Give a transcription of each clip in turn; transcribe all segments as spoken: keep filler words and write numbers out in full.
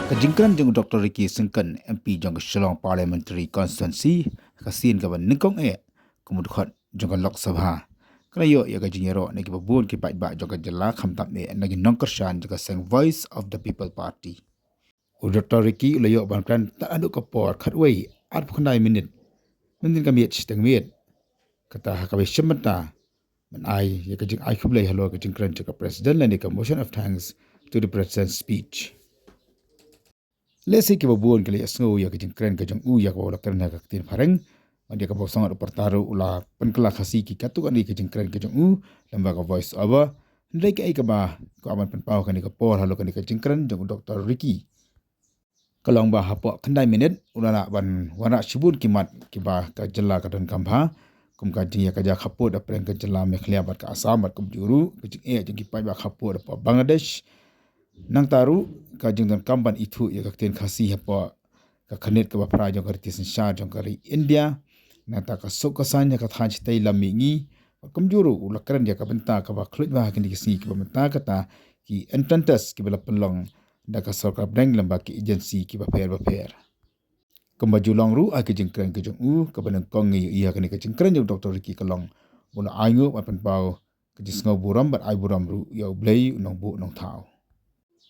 Ka jingkren jong u Doktor Ricky Syngkon, M P jong ka Shillong Parliamentary Constituency, ka sien kaba nyngkong eh kum u dkhot jong ka Lok Sabha, ka la ïoh ïa ka jingïaroh na kiba bun ki paidbah jong ka jylla, khamtam eh na ki nongkyrshan jong ka seng Voice of the People Party. U Doktor Ricky u la ïoh ban kren tad haduh ka por khatwei arphew khyndai minit. Mynta ka miet shiteng miet. Kata ha kaba shim bynta ban ai ïa ka jingai khublei halor ka jingkren jong ka President lane ka motion of thanks to the President's speech. Lehse kiba bun ki la ïohsngew ïa ka jingkren ka jong u ïa kaba u la kren ha ka ktien phareng. Bad ïa kaba u Sangot u Pyrta ruh u la pynkylla Khasi ki katto katne ka jingkren ka jong u lyngba ka voice over. Hynrei kaei kaba kwah ban pynpaw ha kane ka por halor kane ka jingkren jong u Doktor Ricky, ka long ba hapoh khyndai minit u la lah ban wanrah shibun ki mat kiba ka jylla ka donkam bha, kum ka jingïakajia khappud hapdeng ka jylla Meghalaya bad ka Assam bad kumjuh ruh ka jingeh jong ki paidbah khappud hapoh Bangladesh. Nangta ruh ka jingdonkam ban ithuh ïa ka ktien Khasi hapoh ka khyrnit kaba phra jong ka riti synshar jong ka ri India. Nangta ka suk ka saiñ ha ka thaiñ shatei lam mihngi. Bad kumjuh ruh u la kren ïa ka bynta kaba khluit bha ha kine ki sngi kiba mynta, kata ki entrance test kiba la pynlong da ka sorkar pdeng lyngba ki agency kiba pher bapher. Kumba ju long ruh ha ka jingkren ka jong u, kaba nyngkong ngi ïohi ha kane ka jingkren jong u Doktor Ricky ka long ba u la ainguh ban pynpaw ka jingsngew burom bad ai burom ruh ïa U Blei u nongbuh nongthaw.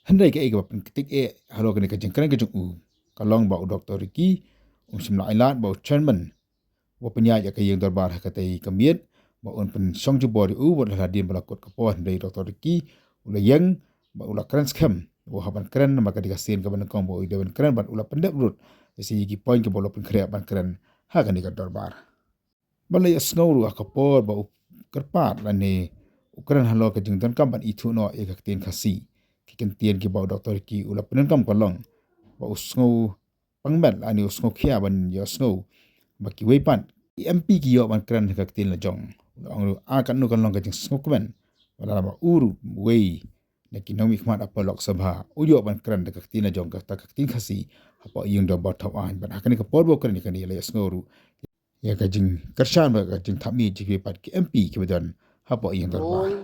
Hynrei kaei kaba pynktik eh halor kane ka jingkren ka jong u ka long ba u Doktor Ricky um shym la ailad ba u chairman uba pynïaid ïa ka ïing dorbar ha katei ka miet ba un pynshong jubor ïa u, bad la hadien ba la kut ka por, hynrei u Doktor Ricky u la ïeng bad u la kren skhem ba u hap ban kren namar ka dei ka sien kaba nyngkong ba u dei ban kren, bad u la pyndep lut ïa ki point kiba u la pynkhreh ban kren ha kane ka dorbar. Bad la ïohsngew ruh ha ka por ba u kyrpad lane u kren halor ka jingdonkam ban ithuh noh ïa ka ktien Khasi, ki kyntien kiba u Doktor Ricky u la pyndonkam ka long ba u sngew pang met lane u sngewkhia ban ïohsngew ba kiwei pat ki M P ki ïoh ban kren ha ka ktien la jong. U la ong ruh, ah, katno kan long ka jingsngewkmen ba lada ba u ruh uwei na ki nongmihkhmat hapoh Lok Sabha u ïoh ban kren da ka ktien la jong, kata ka ktien Khasi, hapoh ïing dorbar thaw aiñ. Bad ha kane ka por ba u kren ïa kane, la ïohsngew ruh ïa ka jingkyrshan bad ka jingthap miej jong kiwei pat ki M P kiba don hapoh ïing dorbar. Role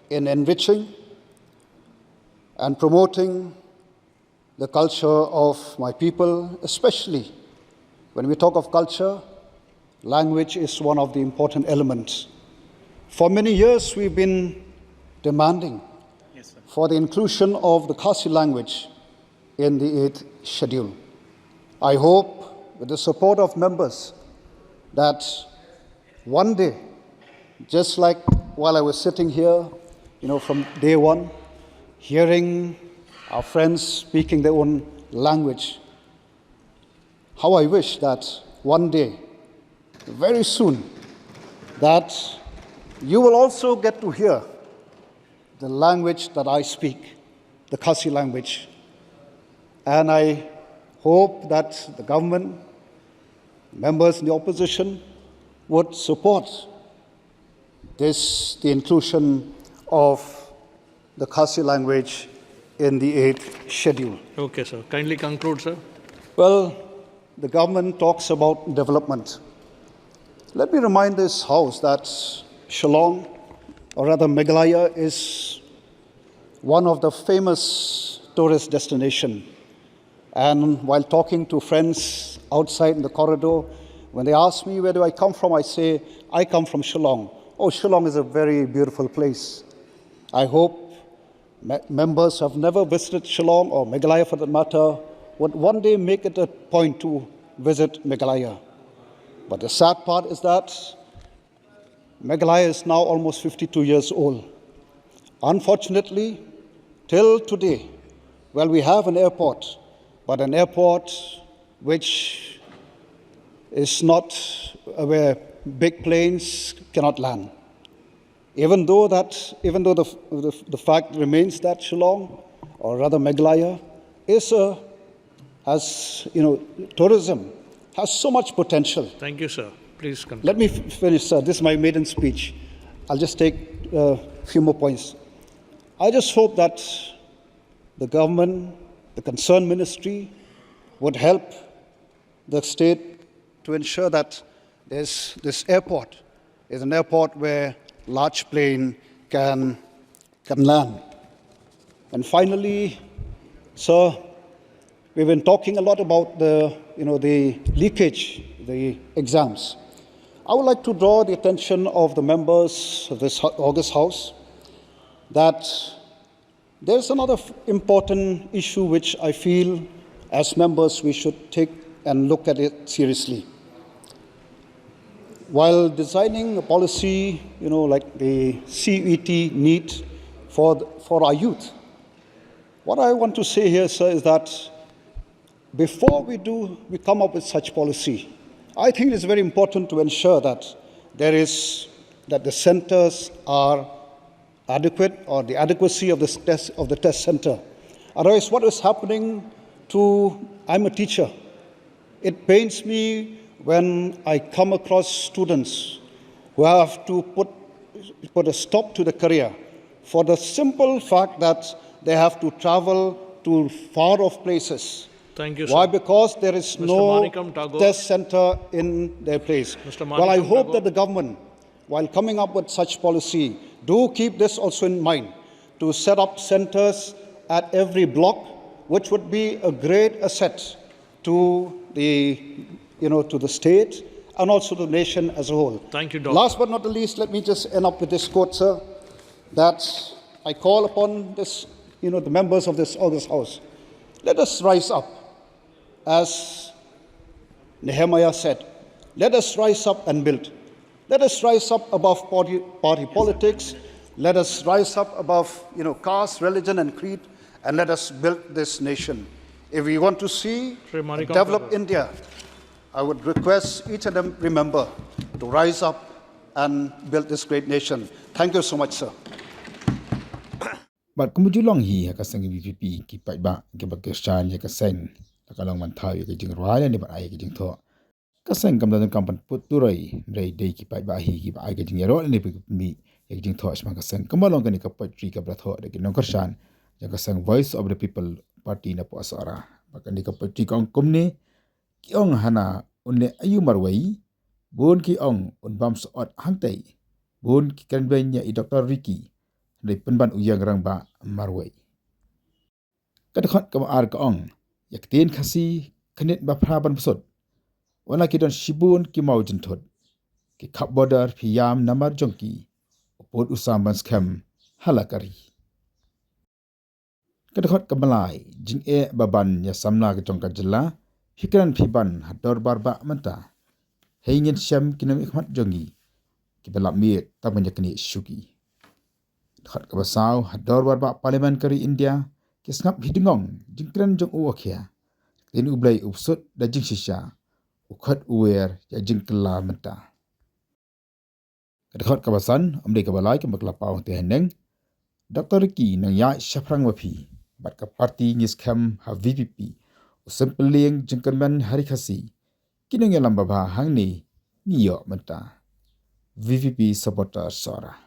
in enriching and promoting the culture of my people, especially when we talk of culture, language is one of the important elements. For many years, we've been demanding, yes, sir, for the inclusion of the Khasi language in the eighth schedule. I hope, with the support of members, that one day, just like while I was sitting here, you know, from day one, hearing our friends speaking their own language, how I wish that one day, very soon, that you will also get to hear the language that I speak, the Khasi language. And I hope that the government, members in the opposition, would support this, the inclusion of the Khasi language in the eighth schedule. Okay, sir. Kindly conclude, sir. Well, the government talks about development. Let me remind this House that Shillong, or rather Meghalaya, is one of the famous tourist destination. And while talking to friends outside in the corridor, when they ask me, "Where do I come from?" I say, "I come from Shillong." "Oh, Shillong is a very beautiful place." I hope me-, members who have never visited Shillong, or Meghalaya for that matter, would one day make it a point to visit Meghalaya. But the sad part is that Meghalaya is now almost fifty-two years old. Unfortunately, till today, well, we have an airport, but an airport which is not where big planes cannot land. Even though that, even though the, the, the fact remains that Shillong, or rather Meghalaya, is a, has, you know, tourism has so much potential. Thank you, sir. Please continue. Let me f-, finish, sir. This is my maiden speech. I'll just take a few more points. I just hope that the government, the concerned ministry, would help the state to ensure that this, this airport is an airport where large plane can, can land. And finally, sir, We've been talking a lot about the, you know, the leakage, the exams. I would like to draw the attention of the members of this August House that there's another important issue which I feel as members we should take and look at it seriously. While designing a policy, you know, like the C U E T NEET for, for our youth, what I want to say here, sir, is that before we do, we come up with such policy, I think it is very important to ensure that there is, that the centers are adequate, or the adequacy of this test, of the test center. Otherwise, what is happening to, I'm a teacher. It pains me when I come across students who have to put, put a stop to the career for the simple fact that they have to travel to far off places. Thank you, Why? Sir. Because there is Mister no Manikam Tagore. Test center in their place. Mister Well, I Manikam hope Tagore. That the government, while coming up with such policy, do keep this also in mind, to set up centers at every block, which would be a great asset to the, you know, to the state and also the nation as a whole. Thank you, Doctor. Last but not the least, let me just end up with this quote, sir, that I call upon this, you know, the members of this August House. Let us rise up, as Nehemiah said, let us rise up and build. Let us rise up above party, party politics. Let us rise up above, you know, caste, religion, and creed, and let us build this nation. If we want to see a developed India, I would request each and every member to rise up and build this great nation. Thank you so much, sir. Bad kumjuh long hi ha ka seng VPP ki paidbah ki ba kyrshan ïa ka seng. La ka long ban thaw ïa ka jingrwai lane ban ai ïa ka jingthoh. Ka seng kam da donkam ban put turoi, hynrei dei ki paidbah hi ki ba ai ka jingïaroh lane ba ki pynmih ïa ka jingthoh sha ka seng. Kumba long kane ka poetry ka ba la thoh da ki nongkyrshan ïa ka seng Voice of the People Party na Pohsora. Bad kane ka poetry ka ong kumne, ki ong hana un leh aïu marwei, bun ki ong un bam sot hangtei, bun ki kren beiñ ïa i Doctor Ricky, hynrei pynban u ïeng rangbah marwei. Ka dkhot kaba ar ka ong, ïa ktien Khasi khyndiat ba phra ban bsut. Wat la ki don shibun ki maw jynthut, ki khap border phi ïam namar jong ki, u pud u sam ban skhem ha la ka ri. Ka dkhot kaba lai, jingeh ba ban ïa samla ka jong ka jylla, phi kren phi ban ha dorbar bah mynta. Hei ngin shem ki nongmihkhmat jong ngi, ki ba lap miet tang ban ïa knieh shuki. Dkhot kaba saw, ha dorbar bah Parliament ka ri India, ki sngap hi dngong jingkren jong u Akhia. Ktien U Blei u bsut da jingshisha, u khot u wer ïa jingkylla mynta. Ka dkhot kaba san, ym dei kaba lai, kaba khlem paw te hyneng. Doctor Ricky nang ïaid shaphrang ma phi bad ka party ngi skhem ha VPP. U sempylleng jingkyrmen ha ri Khasi, ki nongïalam babha hangne ngi ïoh mynta. VPP supporter Sohra.